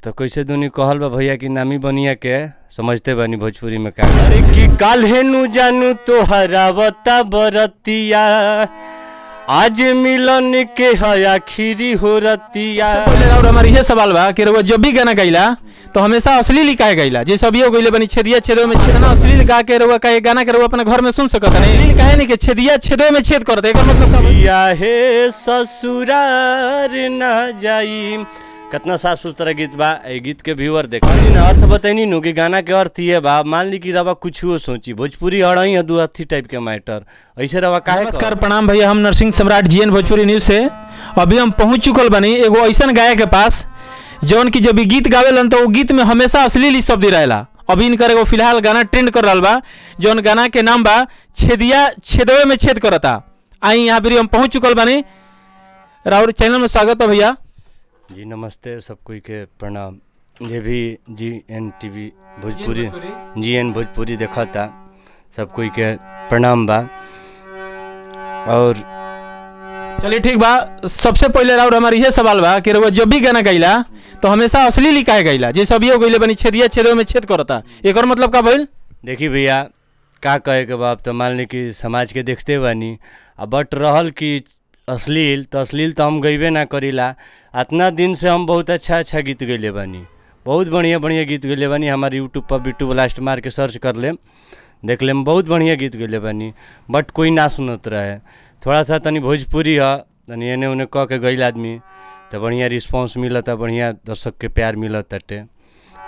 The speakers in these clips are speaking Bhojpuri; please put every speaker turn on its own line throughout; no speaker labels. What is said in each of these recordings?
तो कैसे दुनी कहल बा भैया कि नामी बनिया के समझते बानी भोजपुरी में का। अरे कि काल्हे नु जानू तोहरावता बरतिया, आज मिलन के है आखिरी हो रतिया।
पहले और हमार इहे सवाल बा कि रउआ जब भी गाना गाइला तो हमेशा अश्लील काहे गाइला? जैसे अभी हो गइले बनी छेदिया छेदो में छेदना, अश्लील गा के रउआ काहे गाना के रउआ अपना घर में सुन सकत नहीं? अश्लील काहे नहीं के छेदिया छेदो में छेद करत, एकर मतलब का?
या हे ससुरार ना जाई। कितना साफ सुथरा गीत बा। ए गीत के व्यूअर देख ना अर्थ बतैनी नु कि गाना के अर्थ ये बा। मान ली कि रवा कुछ सोची भोजपुरी अड़ई है दू अथी टाइप के मैटर ऐसे रवा काहे।
नमस्कार प्रणाम भैया, हम नरसिंह सम्राट जीएन भोजपुरी न्यूज से अभी हम पहुंच चुकल बनी एगो ऐसन गायक के पास जौन की जब ई गीत गावेलन तो वो गीत में हमेशा अश्लील ही शब्द रहेला। अभी इनकर एगो फिलहाल गाना ट्रेंड कर रहल बा जौन गाना के नाम बा छेदिया छेदवे में छेद करता। आई यहाँ भी हम पहुंच चुकल बनी, राउर चैनल में स्वागत है भैया।
जी नमस्ते, सब कोई के प्रणाम। जे भी G N T V Bhojpuri G N Bhojpuri देखता सब कोई के प्रणाम बा। और
चलिए ठीक बा, सबसे पहले राउर हमार इहे सवाल बा कि रउआ जब भी गाना गाइला तो हमेशा अश्लील काहे गाइला? जैसे अभी हो गइले बनी छेदिया छेदवे में छेद करता, एकर मतलब का भइल?
देखी भैया का कहे के बाप, तो मान ली कि समाज के देखते बानी आ बट रहल कि अश्लील तो अश्लील तो हम गईबे ना करीला। इतना दिन से हम बहुत अच्छा अच्छा गीत गईले बानी, बहुत बढ़िया बढ़िया गीत गईले बानी। हमारे यूट्यूब पर बिट्टू ब्लास्ट मार के सर्च कर लेम, देख लेम, बहुत बढ़िया गीत गईले बानी। बट कोई ना सुनत रहे। थोड़ा सा तनी भोजपुरी है, तनी एने ओने कह के गईल आदमी तो बढ़िया रिस्पॉन्स मिलता, बढ़िया दर्शक के प्यार मिलत ताटे।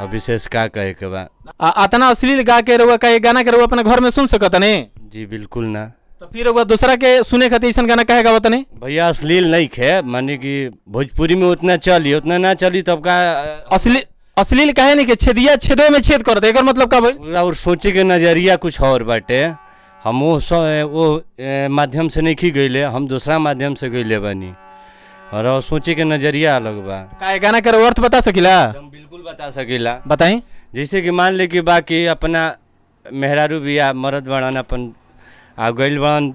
अब विशेष का कहे के बा।
अतना अश्लील गा के रउआ का गाना के रउआ अपना घर में सुन सकत नहीं?
जी बिल्कुल ना।
तो फिर रउआ दूसरा के सुने खातिर ऐसन गाना काहे गावत नहीं?
भैया अश्लील नहीं खे, माने कि भोजपुरी में उतना चली उतना ना चली तब का।
अश्लील अश्लील काहे नहीं के छेदिया छेदवे में छेद करत, एकर मतलब का भइल?
और सोचे के नजरिया कुछ और बाटे। हम वो माध्यम से नहीं गईले, हम दूसरा माध्यम से गईले बानी और सोचे के नजरिया अलग बा।
का गाना के अर्थ बता सकिला?
हम बिल्कुल बता सकीला।
बताई।
जैसे कि मान ले कि बाकी अपना मेहरारू बिया मरद बड़न अपन आ गइल बड़न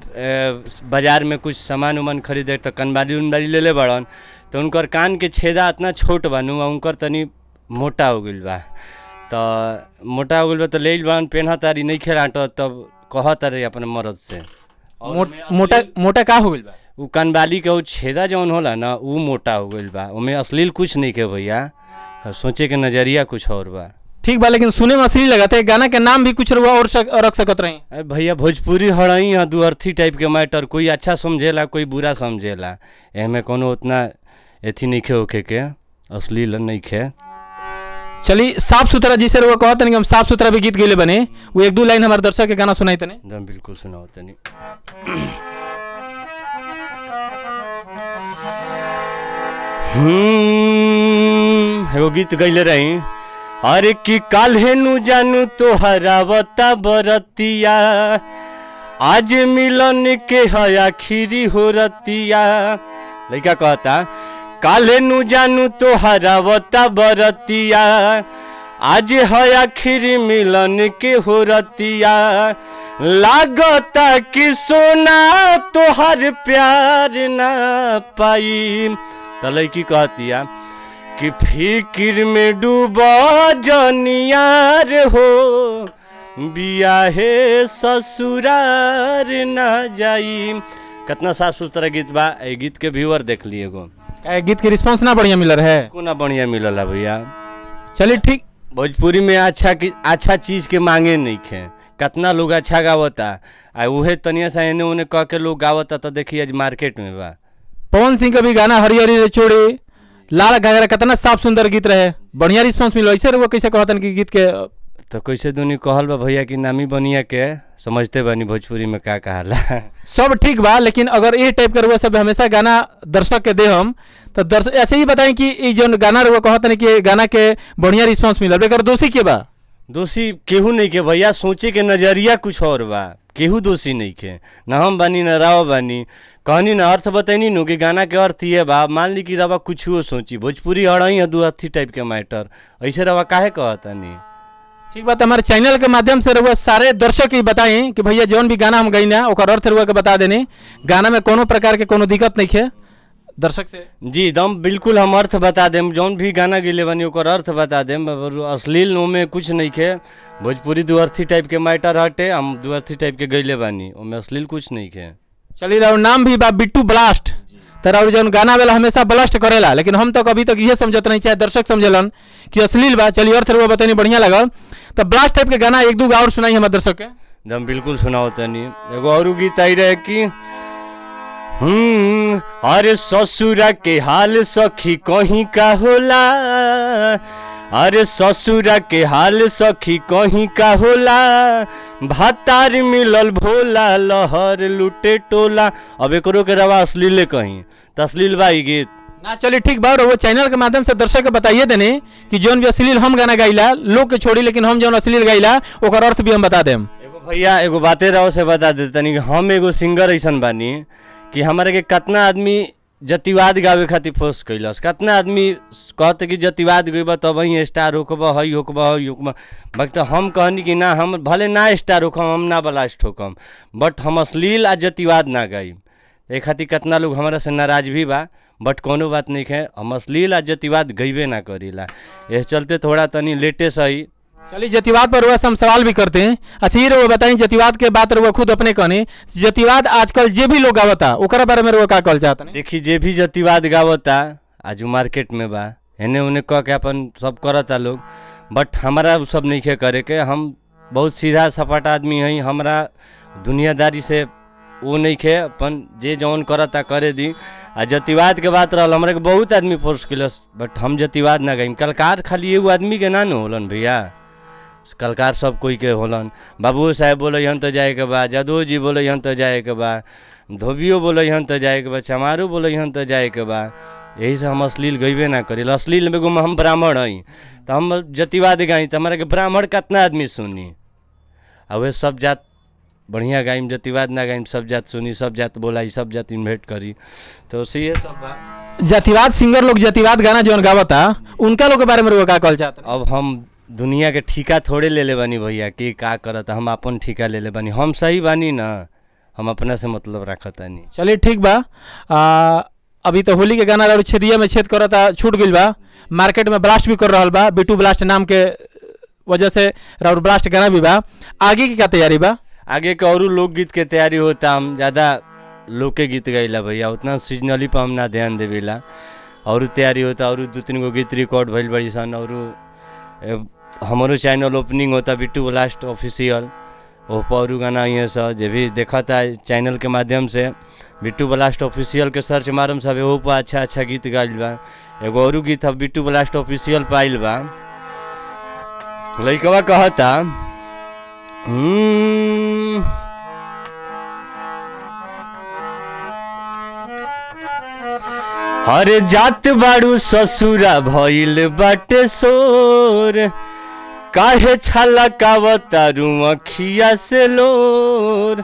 बाजार में कुछ सामान उमान खरीदे तो कनबाली उनबाली ले ले बड़न, तो उनकर कान के छेदा इतना छोट बानू आ उनकर तनी मोटा हो गइल बा। तो मोटा हो गइल बा तो ले बड़न पेनहत तारी नहीं खेलाटत, तब कहत रही अपने मरद से। और
मोटा मोटा का हो गइल बा?
उ कनबाली के उ छेदा जौन होला ना उ मोटा हो गइल बा, ओमे अश्लील कुछ नहीं के भैया, सोचे के नजरिया कुछ और बा।
ठीक बा, लेकिन सुने में अश्लील लगता है। गाना के नाम भी कुछ रउआ और रख सकत रही।
अरे भैया भोजपुरी हड़ई है दू अर्थी टाइप के मैटर, कोई अच्छा समझेला कोई बुरा समझेला, एमे कोनो उतना एथी नहीं खे होखे के अश्लील नहीं खे।
चली साफ सुथरा जैसे रउआ कहत नहीं हम साफ सुथरा भी गीत गइले बने, वो एक दो लाइन हमारे दर्शक के गाना सुनाई तने।
एकदम बिल्कुल सुनाओ तनी। एगो गीत गइले रही। अरे कि काल्हे नु जानू तोहरावता बरतिया, आज मिलन के है आखिरी हो रतिया। लड़का कहता काल्हे नु जानू तोहरावता बरतिया, आज है आखिरी मिलन के हो रतिया। लागता कि सोना तोहर प्यार ना पाई। तो लड़की कहतिया कि फिकिर में डूबा जनियार हो, बियाहे ससुरार ना जाई। कितना साफ सुथरा गीत बा। ए गीत के व्यूअर देख लिए एगो।
गीत के रिस्पॉन्स ना बढ़िया मिलल है?
कोना बढ़िया मिलल है भैया।
चलिए ठीक,
भोजपुरी में अच्छा की अच्छा चीज़ के मांगे नहीं खे। कितना लोग अच्छा गावता आ उहे तनिया सा एने ओने कह के लोग गावता, तो देखिए आज मार्केट में बा।
पवन सिंह का भी गाना हरी हरी रे चूड़ी लाल घाघरा कितना साफ सुंदर गीत रहे, बढ़िया रिस्पॉन्स मिलो। ऐसे रउआ कैसे कहतन कि गीत के?
तो कैसे दुनी कहल बा भैया कि नामी बनिया के समझते बानी भोजपुरी में का कहाला।
सब ठीक बा, लेकिन अगर ये टाइप के रउआ सब हमेशा गाना दर्शक के दे हम तो दर्शक। अच्छा ये बताएं कि ई जौन गाना रउआ कहतन कि गाना के बढ़िया रिस्पॉन्स मिलल, एकर दोषी के बा?
दोषी केहू नहीं के भैया, सोचे के नजरिया कुछ और बा, केहू दोषी नहीं के ना हम बानी ना राव बानी। कहनी ना अर्थ बतैनी नु कि गाना के अर्थ ये बा। मान ली कि रवा कुछ सोची भोजपुरी अड़ई है दू अथी टाइप के मैटर ऐसे रवा काहे कहतनी।
ठीक बात, हमारे चैनल के माध्यम से रउआ सारे दर्शक के बताएं कि भैया जौन भी गाना हम गईना ओकर अर्थ रउआ के बता देने। गाना में कोनो प्रकार के कोनो दिक्कत नहीं है। दर्शक से।
जी दम बिल्कुल हम अर्थ बता देम, जौन भी गाना गइले बानी ओकर अर्थ बता देम। और अश्लील ओमे कुछ नइखे, भोजपुरी दुअर्थी टाइप के मैटर हटे, हम दुअर्थी टाइप के गइले बानी, ओमे अश्लील कुछ नइखे।
चलिए, राउर नाम भी बा बिट्टू ब्लास्ट, तो राउर जौन गाना वाला हमेशा ब्लास्ट करेला, लेकिन हम तो अभी तक इहे समझत नहीं, चाहे दर्शक समझलन कि अश्लील बा। चलिए, अर्थ रुआ बतानी, बढ़िया लगल। तो ब्लास्ट टाइप के गाना एक दू और सुनाई हमारे दर्शक के।
दम बिल्कुल सुनाओ तनी। एगो और गीत आई रहे कि अरे ससुरा के हाल सखी कहीं का होला, अरे ससुरा के हाल सखी कहीं का होला, भातार मिलल भोला लहर लुटे टोला। अब एकरो के रवा अश्लीले कहीं त अश्लील बा ई गीत
ना। चलिए ठीक बा, और वो चैनल के माध्यम से दर्शक के बताइए देने कि जौन भी अश्लील हम गाना गाइला लोग के छोड़ी, लेकिन हम जौन अश्लील गाइला ओकर अर्थ भी हम बता देम।
एगो भैया एगो बाते रहो से बता दे तनी, हम एगो सिंगर ऐसन बानी कि हमारे के कितना आदमी जतिवाद गावे खातिर फोर्स कैलस, कितना आदमी कहते कि जतिवाद गइब तब ही स्टार होकब, हई होकब, हई होकब। बाकी तो हम कहनी कि ना, हम भले ना स्टार होकम, हम ना ब्लास्ट होकम, बट हम अश्लील आ जतिवाद ना गाइब। ए खातिर कितना लोग हमारा से नाराज भी बा, बट कोनो बात नहीं है, हम अश्लील आ जतिवाद गइबे ना करीला, एह चलते थोड़ा तनी लेटे सही।
चलिए, जतिवाद पर रुआ से हम सवाल भी करते हैं। अच्छा, ये रुआ बताइए, जतिवाद के बात रुआ खुद अपने कहने, जतिवाद आजकल जे भी लोग गावता ओकरा बारे में रुआ का कहल चाहता?
देखी, जे भी जतिवाद गावता आज उ मार्केट में बा, एने ओने कह के अपन सब करता लोग, बट हमारा उ सब नइखे करे के। हम बहुत सीधा सपाटा आदमी हई, हमरा दुनियादारी से वो नइखे, अपन जे जौन करता करे दी। आ जतिवाद के बात रहल, हमरा के बहुत आदमी फोर्स कैलस, बट हम जतिवाद ना गईम। कलकार खाली एगो आदमी के ना न होलन भैया, कलकार सब कोई के होलन। बाबूओ साहेब बोलै हन तऽ जायके बा, जादवो जी बोलै हन तऽ जायके बा, धोबियो बोलै हन तऽ जायके बा, चमारो बोलै हन तऽ जायके बा। यही से हम अश्लील गइबे ना करी। अश्लील में एगो हम ब्राह्मण हई तऽ हम जतिवाद गाई तऽ हमरा के ब्राह्मण कितना आदमी सुनी? आ उहे सब जात बढ़िया गाइम, जतिवाद ना गाइम, सब जात सुनी, सब जात बोलाई, सब जात इन्वेट करी, तो सही सब बा।
जतिवाद सिंगर लोग जतिवाद गाना जौन गावता उनका लोग के बारे में रुआ का कहल चाहता?
अब हम दुनिया के ठीका थोड़े ले ले बानी भैया कि का करत, हम अपन ठीका ले ले बानी, हम सही बानी ना, हम अपना से मतलब रखतानी।
चलिए ठीक बा। अभी तो होली के गाना और छेदिया में छेद करता छूट गइल बा, मार्केट में ब्लास्ट भी कर रहल बा, बिट्टू ब्लास्ट नाम के वजह से और ब्लास्ट गाना भी बा। आगे की का तैयारी बा?
आगे के औरू लोकगीत के तैयारी होता। हम ज़्यादा लोके गीत गैला भैया, उतना सीजनली पर हम ना ध्यान देवेला। और तैयारी होता, और दू तीन गो गीत रिकॉर्ड भइल बड़ी सन, और हमारो चैनल ओपनिंग होता बिट्टू ब्लास्ट ऑफिशियल, ओ पर औरू गाना ये सब जे भी देखता है चैनल के माध्यम से बिट्टू ब्लास्ट ऑफिशियल के सर्च मारम सब ओहू पर अच्छा अच्छा गीत गाइल बा। एगो औरू गीत अब बिट्टू ब्लास्ट ऑफिशियल पर आइल बा। लइकवा कहता हरे जात बाड़ू ससुरा भइल बाटे सोर, काहे छाला कावतारू अखिया से लोर,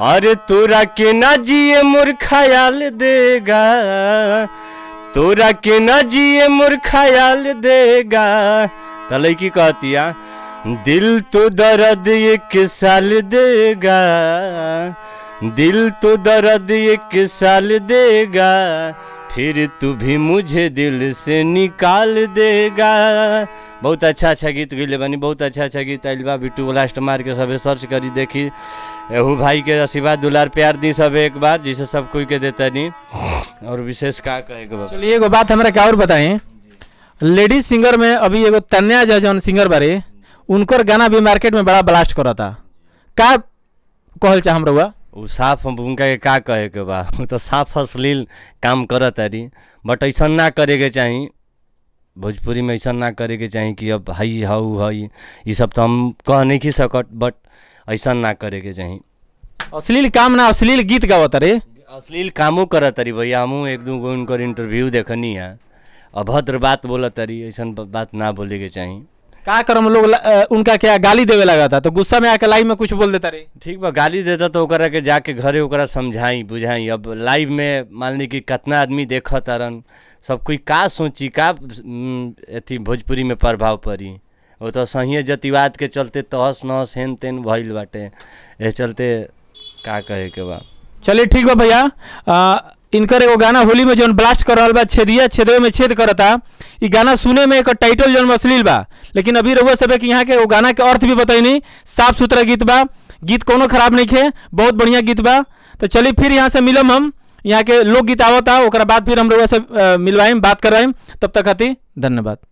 अरे तोरा के ना जिए मोर ख्याल देगा, तोरा के ना जिए मोर ख्याल देगा। त लड़की कहतिया दिल तो दर्द एक साल देगा, दिल तो दर्द एक साल देगा, फिर तू भी मुझे दिल से निकाल देगा। बहुत अच्छा अच्छा गीत गइले बानी, बहुत अच्छा अच्छा गीत आइल बा। बिट्टू ब्लास्ट मार के सबे सर्च करी देखी। एहू भाई के आशीर्वाद दुलार प्यार दी सब एक बार, जिसे सब कोई के देता नी। और विशेष का कहे के बा?
चलिए, एगो बात हमरा का और बताएं, लेडीज सिंगर में अभी एगो तन्या जा जौन सिंगर बारे, उनकर गाना भी मार्केट में बड़ा ब्लास्ट करता, का कहल चाह हम रउआ?
उ साफ हम उनका के का कहे के बा, उ तो साफ अश्लील काम करत तारी, बट ऐसन ना करे के चाही। भोजपुरी में ऐसन ना करे के चाही कि अब हई हऊ हई ई सब तो हम कह नहीं की सकत, बट ऐसन ना करे के चाही।
अश्लील काम ना, अश्लील गीत गावत रे।
अश्लील कामो करत तारी भैया, हमहूँ एक दू गो उनकर इंटरव्यू देखनी है, अभद्र बात बोलत तारी, ऐसन बात ना बोले के चाही।
का करम लोग उनका क्या गाली देवे लगा था तो गुस्सा में आके लाइव में कुछ बोल देता रे।
ठीक बा, गाली देता तो ओकरा के जाके घरे ओकरा समझाई बुझाई। अब लाइव में मान ली कि कितना आदमी देखत तारन, सब कोई का सोची, का अथी भोजपुरी में प्रभाव पड़ी। वो तो सहिए जतिवाद के चलते तहस नहस हेन तेन भइल बाटे, एह चलते का कहे के बा।
चलिए ठीक बा भैया। इनकर एगो गाना होली में जौन ब्लास्ट कर रहल बा, छेदिया छेदवे में छेद करता, ई गाना सुने में एक टाइटल जौन अश्लील बा, लेकिन अभी रउआ सब के यहाँ के वो गाना के अर्थ भी बतैनी। साफ सुथरा गीत बा, गीत कोनो खराब नहीं खे, बहुत बढ़िया गीत बा। तो चलिए फिर यहाँ से मिलम हम, यहाँ के लोकगीत आवता ओकरा बाद फिर हम रउआ से मिलवाइम, बात कराइम। तब तक खातिर धन्यवाद।